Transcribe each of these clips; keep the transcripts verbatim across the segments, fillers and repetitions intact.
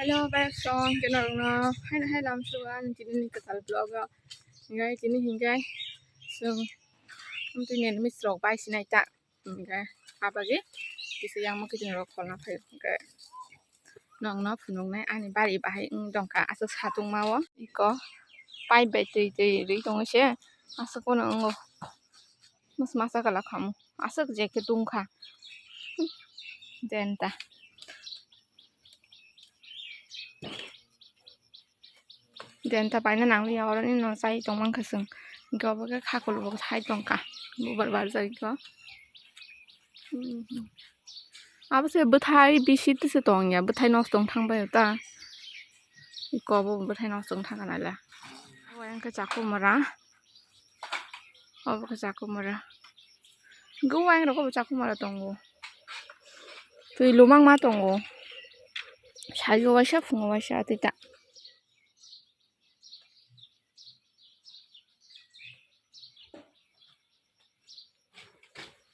Hello, bai song, keno rungno, hai hai lam suga, tini ni kwtal vlog o, hingai tini hingai, so, tini ni mis rok bai sinai ta, hingai, abagi, kisa yang mo kiting rok kolna phai, hingai, nong no phunuk nai, ani bari bahai wng tongkha, aswk satung ma o, iko, pipe bai twi twi rwi tongo se, aswk pono wngo, mas masa kala khamu, aswk je khe tungkha, denta. Denta paina nangliya, oro nini no chai tongmang kha chwng. Hinkhe obo khe khakulu bo hai tongkha. Bubar barjak kho. Abo se bwthai bisi tisa tongya, bwthai nosto wng thang bai ta. Iko bo bwthai nosto wng thang naila. Obo yang khe chakhumara. Obo khe chakhumara. Hinkhe uaing rok bo chakhumara tongo. Twi lumang ma tongo. Saigo waisa, phungo waisa, tei ta.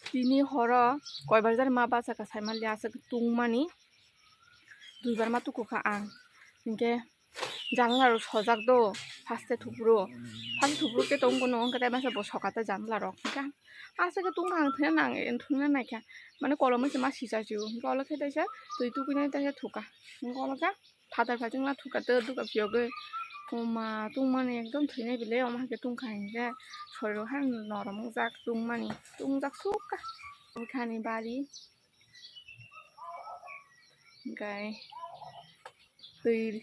Tini horo koibar jani ma bachakha, saimanliya aswk tungmani, duibar ma tukukha ang. Hinkhe janala rok sojak do, haste thubro, haste thubro khe tongkhe no, hinkhe tai masa bo soka ta janala rok, hinkhe aswk khe tungkha ang, thwina nang, thwina naikha, mane kolomoi se ma sijak jio, hinkhe olo khe taisa twi tukuinai taisa thuka, hinkhe olo khe. Phatar phatar wngla thukha tei duka phiyogwi. Oma tungmani ekdom thwinai belai, omo hai khe tungkha hinkhe sorirok hai norom wngjak tungmani, tungjak sukha. Bwkhani bari hinkhe twi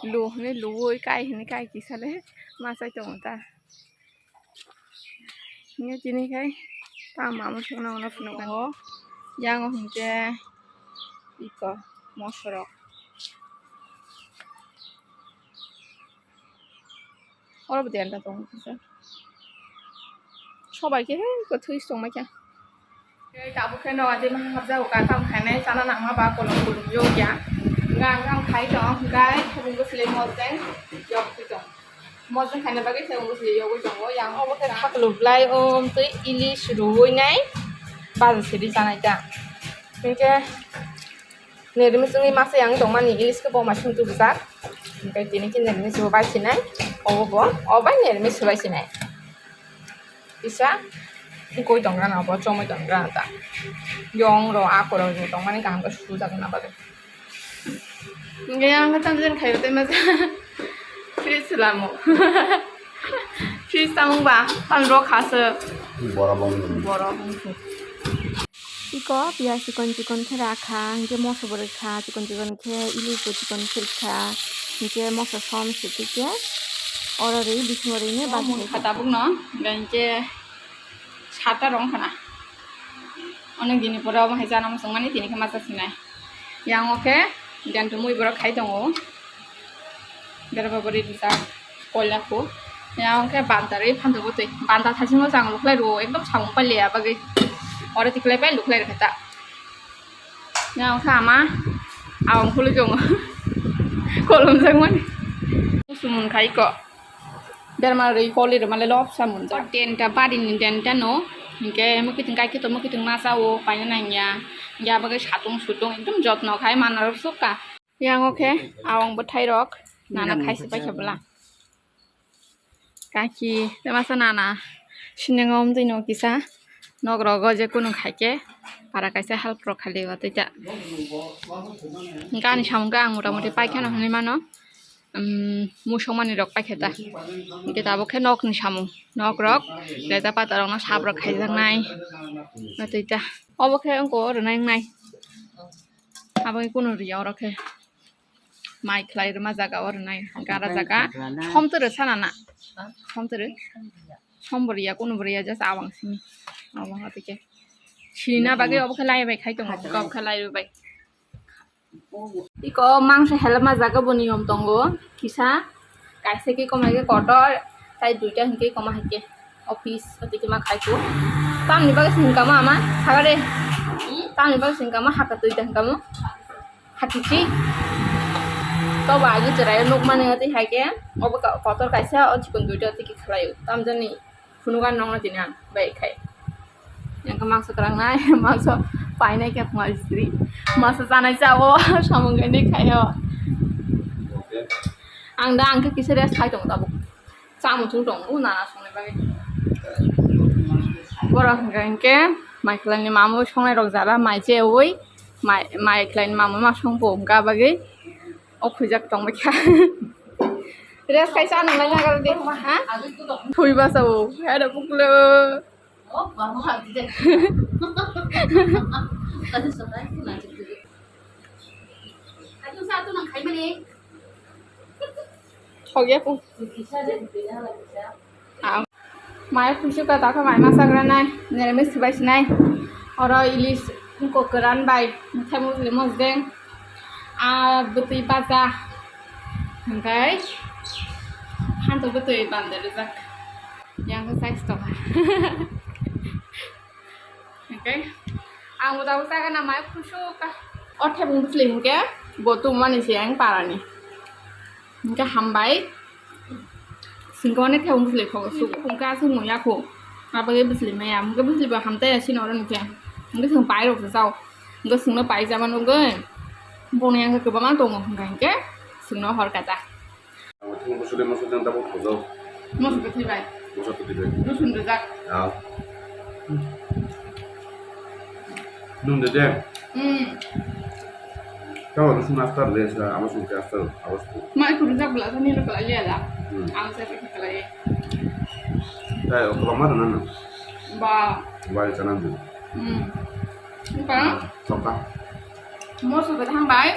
lu hwnwi luwi kai hwnwi kai kisa le ma chai tongo ta. Hinkhe tini khai tamo amo songno ono phunukgo. Yang o hinkhe iko mosorok. Oro bo denta tongo kisa. Sobai khe hei kwthwi se tongmai kha. Tei tabuk khe no adi ma hapjago ka tamo khainai chana nangma ba kolom kolom yokya. Gang gang khai tong, gai thubung bwswlwi mojeng yok khe tong. Mojeng khaina bagwi se wngwi se yogwi tongo, yang obo khe khaklu bwlai, um, tei ilis ruwi nai bazar sidi chanai ta. Hinkhe nirmis wngwi masa yang tongmani, ilis khe bo masing tubujak. Hinkhe tini khe nirmis bo bai sinai, obo bo, obo bai nirmis bai sinai. Kisa goi tongrana obo, chomoi tongrana ta. Yong rok, akorok rok tongmani kaham khe sujak na bagwi. Hinkhe ang khe tamjani khaio tei masa fridge se lamo. Fridge tamo ba, tamni rok kha se. Borok wng. Borok wng se. Iko piyaj chikon chikon khe rakha, hinkhe moso bo rwkha, chikon chikon khe ilis bo chikon khe rwkha, hinkhe moso som se tei khe oro rwi bisingo rwini. Omo bachai kha tabukno, hinkhe sata rok wngkha na. Onek dini pore omo hai chana muchungmani, tini khe masa sinai. Yang o khe denta mui borok khai tongo. Berba bari rijak koila khu. Yang o khe banta ri phantok bwtwi. Banta thaichingno chang lukhlai rwo, ekdom samung pailiya bagwi. Oro tikhlai pai lukhlai rwkha ta. Yang o khe ama awang khulwi tongo. Kolom jakmani. Sumung khai ko. Berma rwi koli rwmale lobsa munjak. Denta barini denta no. Hinkhe mwkhwtwng kaikhe to mwkhwtwng masa o paina nangya. Ya bagwi satung sutung ekdom jotno khai manarok sukha. Yang o khe awang bwthai rok nana khaisi paikha bwla. Kaki tei masa nana siningo wngtwi no kisa nok rogo je kunu khaikhe para kaisa help rok khali watwi ta. Gani samung khe ang mota moti paikheno hinwi mano. Um, musuk manwi rok paikha ta. Hinkhe tabuk khe nokni samung, nok rok leta pata rokno sap rok khaijaknai. Watwi ta obo khe wngkha o rwnai wngnai. Abo khe kunu rwya oro khe. Mai khlai rwma jaga o rwnai gara jaga. Somtwrwi sana na? Somtwrwi? Som bo rwya, kunu bo rwya, just awang simi. Awang o tike. Sina bagwi obo khe lai bai khai tongo. Obo khe lai bai. Iko mangso helma jaga bo niyom tongo. Kisa kaisa khe komai khe kotor, tai duita hinkhe koma hinkhe office oti khe ma khai ko. Tamni bagwi se hinkha ma ama sagare. Tamni bagwi se hinkha ma haka duita hinkha mo. Hakiki. To ba agi cherai nukmani oti haikhe obo kotor kaisa o chikon duita oti khe khlai o. Tamjani. Phunukha nokno tini ang bai khai. Yang khe mangso kwrangnai, mangso painai khe khma sri. Mangso chanai cha o, samung gainai khai o. Ang da ang khe kisa rest khai tongo tabuk. Cha muchung tongo nana songnai bagwi. Borok hwnkha hinkhe mai khwlaini mamwi songnai rok jara mai chewi mai, mai khwlaini mamwi ma songpo wngkha bagwi. O khwijak tongbaikha. Rest khai cha nang lai nagar di. Ha? Thwi basa o. Hai da puklo. Thok ya pung. Mai pusu ka takha mai masa gra nai. Nere me sibai sinai. Oro ilis ko keran bai. Thai mo le mos deng. A bwtwi baja. Hingkai. Hanto bwtwi bande rijak. Yang ke size to. Okay. Ang uda uda kana mai khusuk ka. O thebung bwsli hingke bo tongmani se ang parani. Hingke hambai. Singko ne thebung bwsli kho su. Hingke asung mo yakho. Abage bwsli maya. Hingke bwsli ba hamtai ya sino ron ke. Hingke sung pai rok jao. Hingke sungno pai jama nugoi. Boni yang ke kebama tongo hingke hingke sungno hor kata. Ang thung bwswk de masa jang tabuk thojak. Masa kwthwi bai. Masa kwthwi bai. Rosun rijak. Ah. Nung de de. Hmm. Kau rosun astar le sa, ama sung ke astar, awas tu. Mai kuru jak bela sa ni lo kala le da. Hmm. Ang sa ke kala ye. Dai, o kala ma na na. Ba. Ba le chana du. Hmm. Ba. Toka. Moso kwthang bai.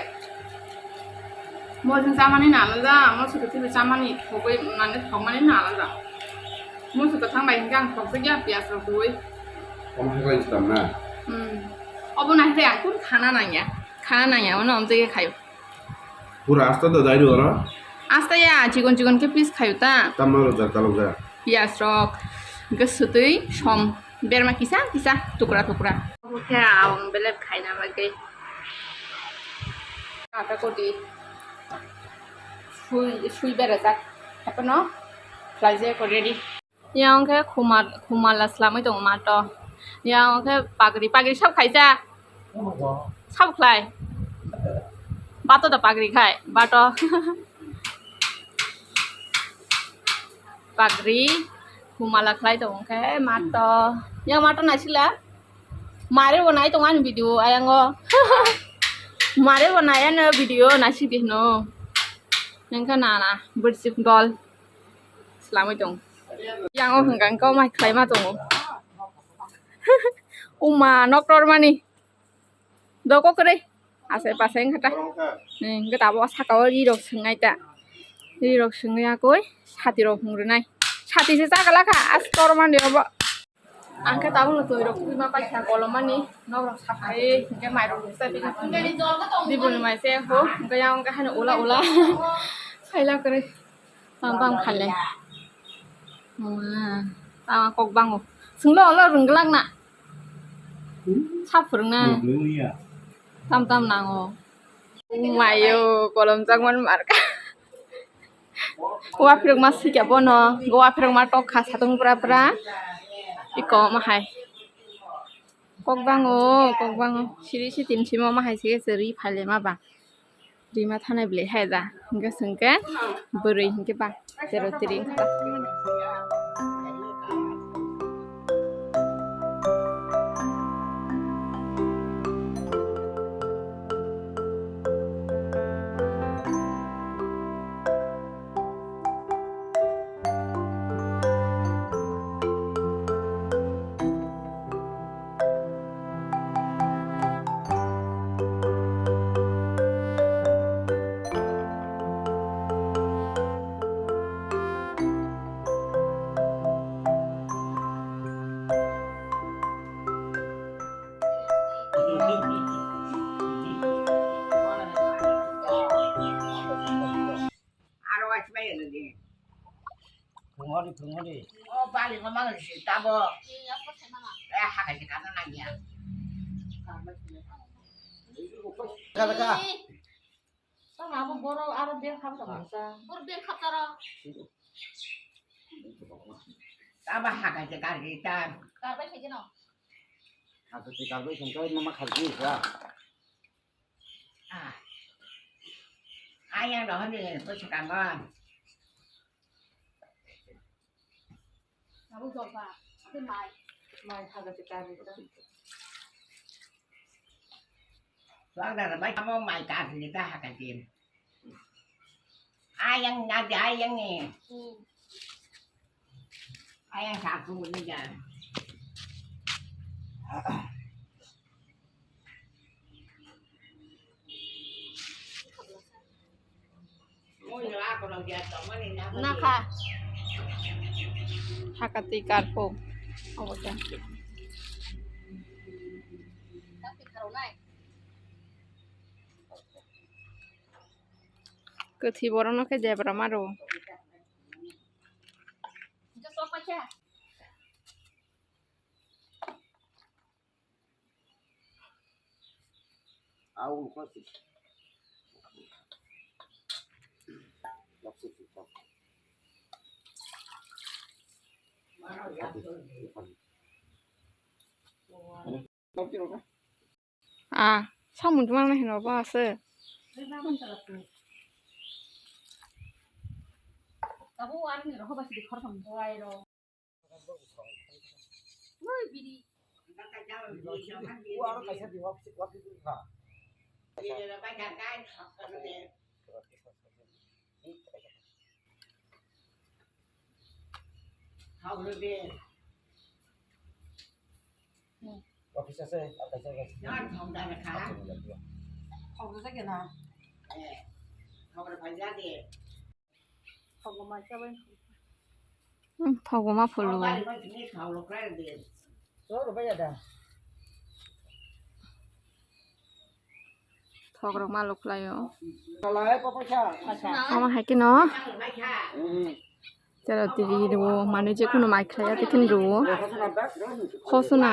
Moso chamani nalo da, moso kwthwi bai chamani thogwi nani thogmani nalo da. Moso kwthang bai hingke ang thokjak ya piyaj rok dui. Omo hai bai tam na. Hmm. Obo nai bai ang kun khana nangya. Khana nangya, ono omjak ya khayo. Pura asta da dai ro ro. Asta ya, chikon chikon ke piece khayo ta. Tam na ro ja, kalok ja. Piyaj rok, hingke swtwi som, berma kisa kisa, tukra tukra. Obo khe ang belep khaina bagwi. Ata koti sui, sui berajak. Hapono khlaijak already. Yang khe khumar, khumala slamwi tongo mato. Yang khe pagri, pagri sab khaijak. Sabo khlai. Bato da pagri khai. Bato. Pagri. Humala khlai tongo khe mato. Yang mato naisila. Mare bo nai tongo ani video ayango. Mare bo nai ano video naisidi hino. Nengkha nana. Bersih gol. Slamwi tong. Yang o hwnkha khe mai khlai ma tongo. Uma nok tor mani. Doko kwrwi. Asai pasai wngkha ta. Hwnkhe tabuk saka o ri rok swngnai ta. Ri rok swngwi akoi sati rok phung rwnai. Sati se chakala kha as tor mani obo. Ang khe tabuk no twi rok twi ma paikha kolom mani. Nok rok saphai hwnkhe mai rok rwksa twi. Diboni mai se ho hwnkhe yang khe haino ula ula. Saila kwrwi. Tang tang khaile. Wah, tang kok bango. Sunglo olo rwngglak na. Sa phwrwngna. Tam tam nango. Mayo kolom jakmani marka. Wa phirok ma sikya bono. Wa phirok ma tok kha satung pra pra. Iko ma hai. Kok bango, kok bango. Siri si tin simo ma hai sikya siri phaile ma ba. Rima thanai bwlai hai da. Hingke sengke bwrwi hingke ba. Tero tiri wngkha. Aro wachmai lagi. Phungori, phungori. O bali ngomong si tabo. Eh, hakai si kana nanya. Kata ka. Tama abo borok aro beng khap tong sa. Bor beng khap taro. Tabo hakai si kari ta. Karbai si jeno. Hakai si karbai sengkai mama kharji sa. Ah. Ayang rohani, bwswkango. Tabuk jokba, ate mai. Mai haga se kari ta. Wang da mai tamo mai kari ta haga din. Ayang nadi ayang ni. Hmm. Ayang saku ni ja. Nakha. Hakati karpo. Obo khe. Kwthwi borokno khe debra maro. Ah, samung tuma nang hino ba ase. Office ase, office ase. Hmm, thok bo ma phulu. Thok rok ma luk lai o. Omo hai khe no. Tero tiri rwo, manwi je kheno mai khlai ya, tei kheno rwo. Khosona.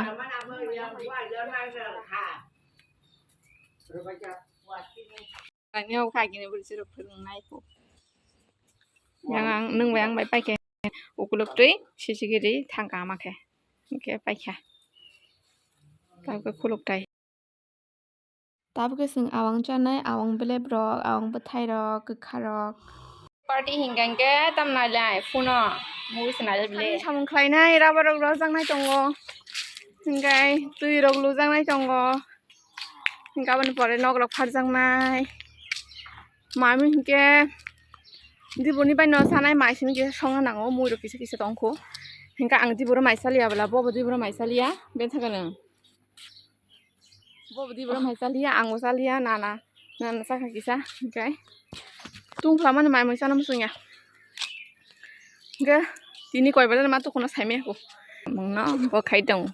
Ang nini bo kha gini bwrwi chwrwk phwrwng nai kho. Yang ang nwng bai ang bai paikha ukuluk twi sisi giri thang kama khe. Hwnkhe paikha. Tabukhe khuluk tai. Tabukhe chwng awang chanai, awang belep rok, awang bwthai rok, kwkha rok. Party hinkha hinkhe tam nailai phone o movie se nailai bile. Samung khlainai rubber rok rwjaknai tongo. Hinkhe twi rok lujaknai tongo. Hinkhe aboni pore nok rok pharjaknai. Mami hinkhe diboni bai no sanai mai simi kisa songna nango, mui rok kisa kisa tongkho. Hinkhe ang diboro mai saliya bwla, bobo diboro mai saliya, bensakhe nwng. Bobo diboro mai saliya, ang bo saliya, nana, nana sakha kisa, hinkhe. Tungphla mani mai mui sana muchungya. Hinkhe tini koi bajani ma tukhuna saimaya kho. Mungno bo khai tong.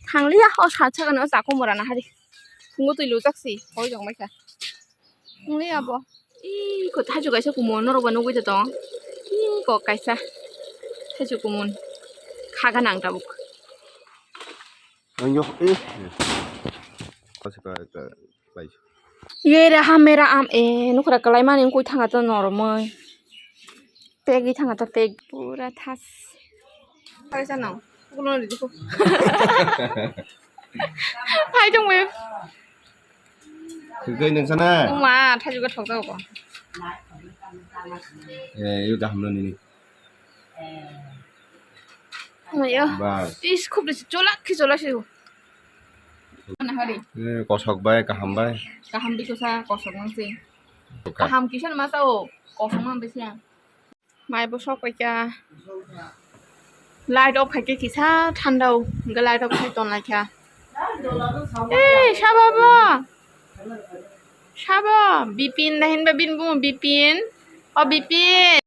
Thangliya, o sat sakani o chakung mora nahari. Phungo twi lujaksi, hoi jong baikha. Thangliya bo. Ih, ko thaichuk kaisa kumun, norok bai nugwi tong. Ih, kok kaisa. Thaichuk kumun. Kha ganang tabuk. Ang yok, eh. Kasi ka, ka, Ye raha mera am e, nukra kalai mani koi thanga to noromoi. Pegi thanga to peg pura thas. Kaisa no. Kulo ni dikho. Hai tong we. Thikoi nang sana. Uma, thaju ga thok thok. Eh, yo gaham lo nini. Mayo. Bas. Is, khub disi cholak khi cholak si. Mana hari? Eh, kosok bai, kaham bai. Kaham di kosa, kosok mang si. Oka. Kaham kisa ma sao, kosok mang bisi ya. Mai bo sok paikha. Light off khaikhe kisa thanda o. Hwnkhe light off khai ton laikha. Eh, sabo bo. Sabo, Bipin da hinba bini bumo Bipin. O Bipin.